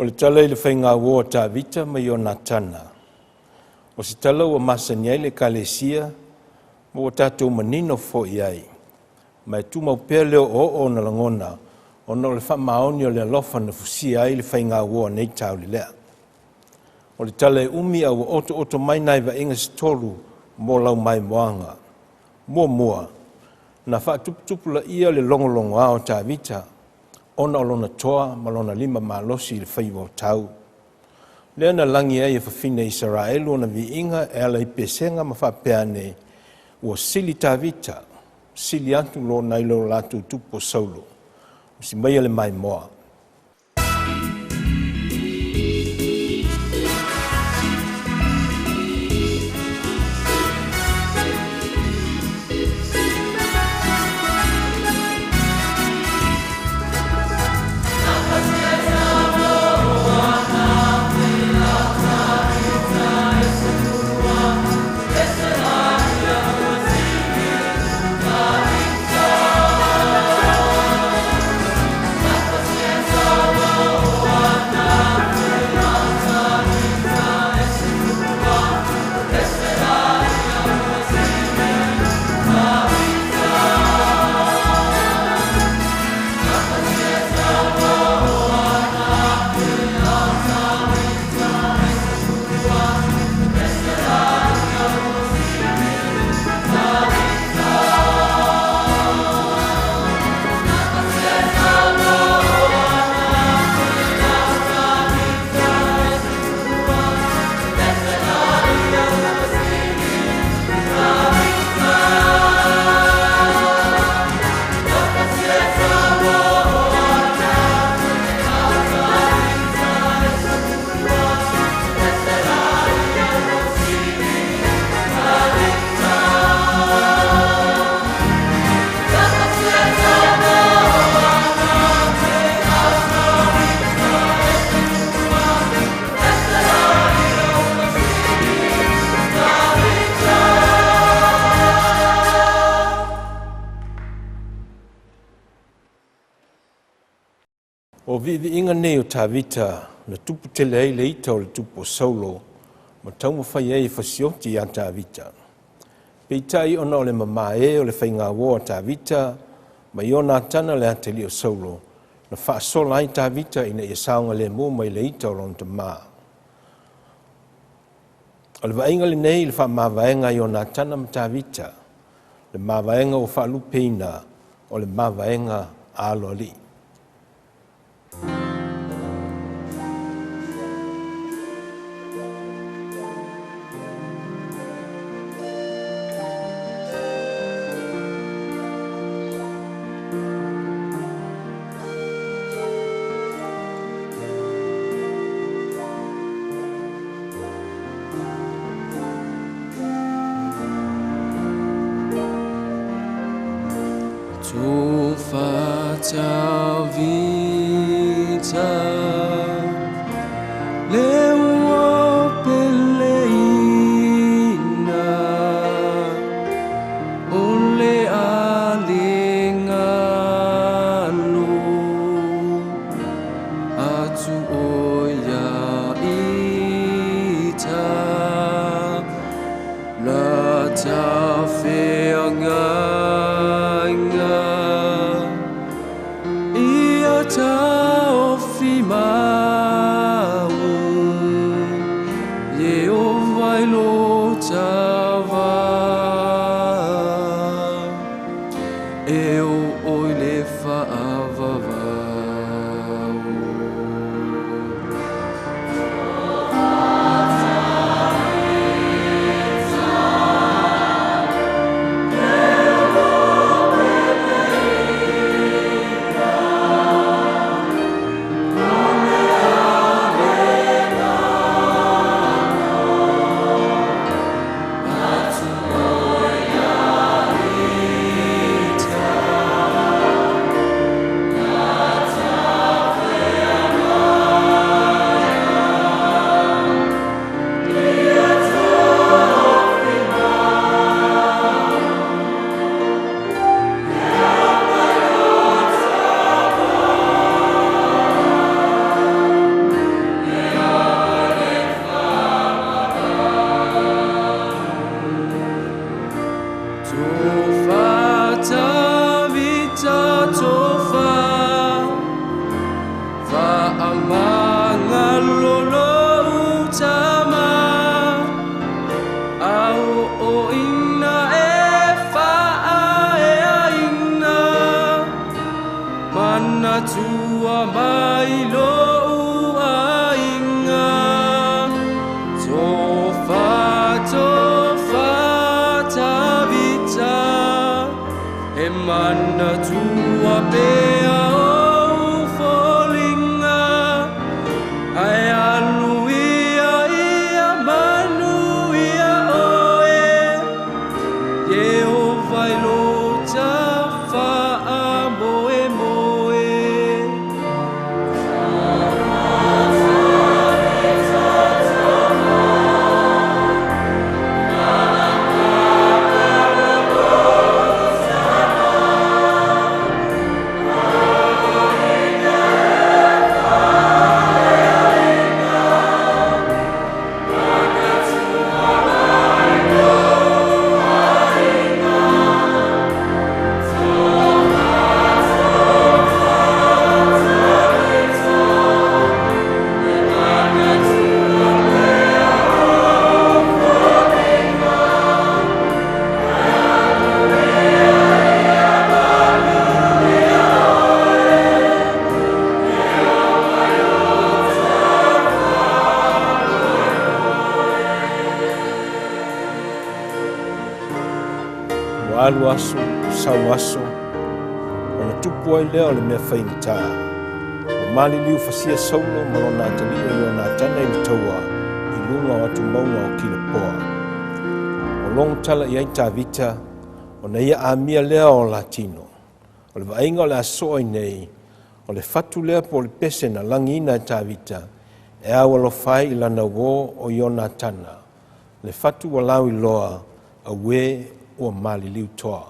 O le tala i le faigauo a Tavita ma Ionatana. O se tala ua masani ai le Ekalesia ma ua tatou manino foi ai, ma e tumau pea le oooo ona lagona ona o le faamaoni o le alofa na fusia ai le faigauo a nei taulelea. O le tala e umi a ua otooto mai nai vaaiga se tolu mo lau maimoaga. Muamua, na faatuputupulaia le logologoa o Tavita ona o lona toa ma lona lima malosi i le faiva o tau. Lea na lagi ai e fafine Isaraelu ona viiga e ala i pesega ma faapea ane, ua sili Tavita, sili atu lo nai lo latou tupu o Saulo. O si maia le maimoa. O viiviiga nei o Tavita na tupu tele ai le ita o le tupu o Saulo ma taumafai ai e fasioti iā Tavita. Peitai ona o le mamae o le faigauo a Tavita ma Ionatana le atalii o Saulo, na faasola ai Tavita ina ia saogalemu mai le ita o lona tamā. O le vaaiga lenei i le faamavaega a Ionatana ma Tavita, le mavaega ua faalupeina o le mavaega a aloalii. Tavita le ua peleina o le alingalu atu o ia ita la ta feagaiga ia taofi mau Iehova i lo tava e o oi le faavavau. mai lo'u aiga. Tofa tofa Tavita, e manatua pea ou foliga, ae alu ia ia manuia oe, Ieova i lo tafaamoemoe. Ua alu aso, sau aso, ona tupu ai lea o le mea faigata. Ua maliliu fasia Saulo ma lona atalii o Ionatana i le taua i luga o atumauga o Kilepoa. Ua logo tala i ai Tavita, ona ia amia lea o Latino. O le vaaiga o le a soo ai nei, o le fatu lea po o le pese na lagiina e Tavita, e au alofa ai i lana uō o Ionatana. Le fatu ua lauiloa, auē ua maliliu toa.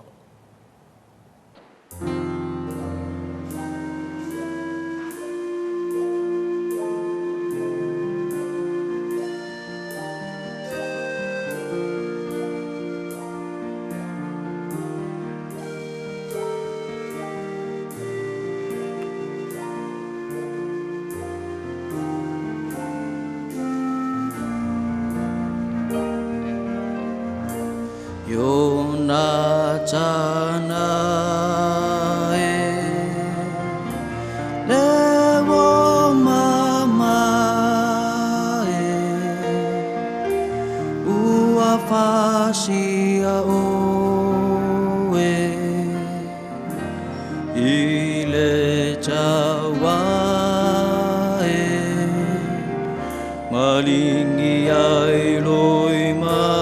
Ionatana e, le ua mama e, ua fasia oe i le taua e, malingi ai loimata,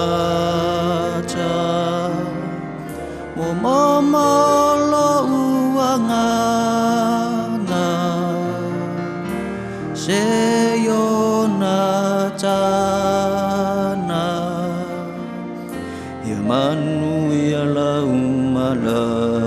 mo mama lo'u agana, se Ionatana, ia manuia lau malaga.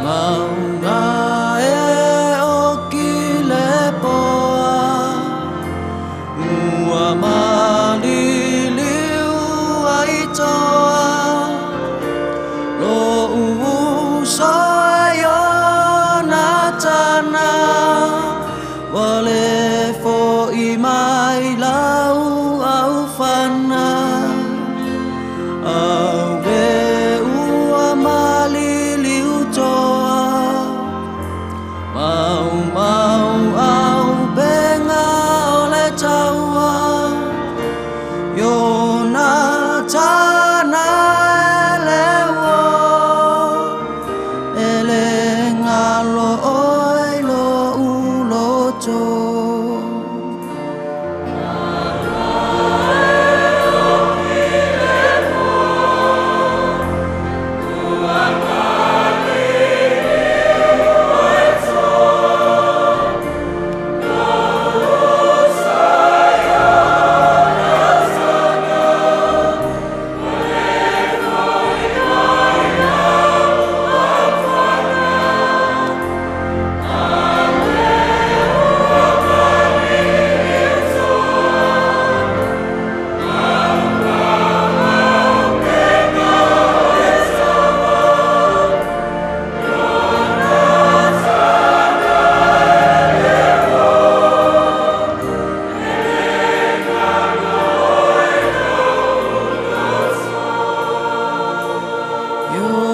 Mauga e o Kilepoa, ua maliliu ai toa, lo'u uso e Ionatana, ua le fo'i mai lau aufana. Auē ua maliliu toa, maumau aupega o le taua, Ionatana. Yo.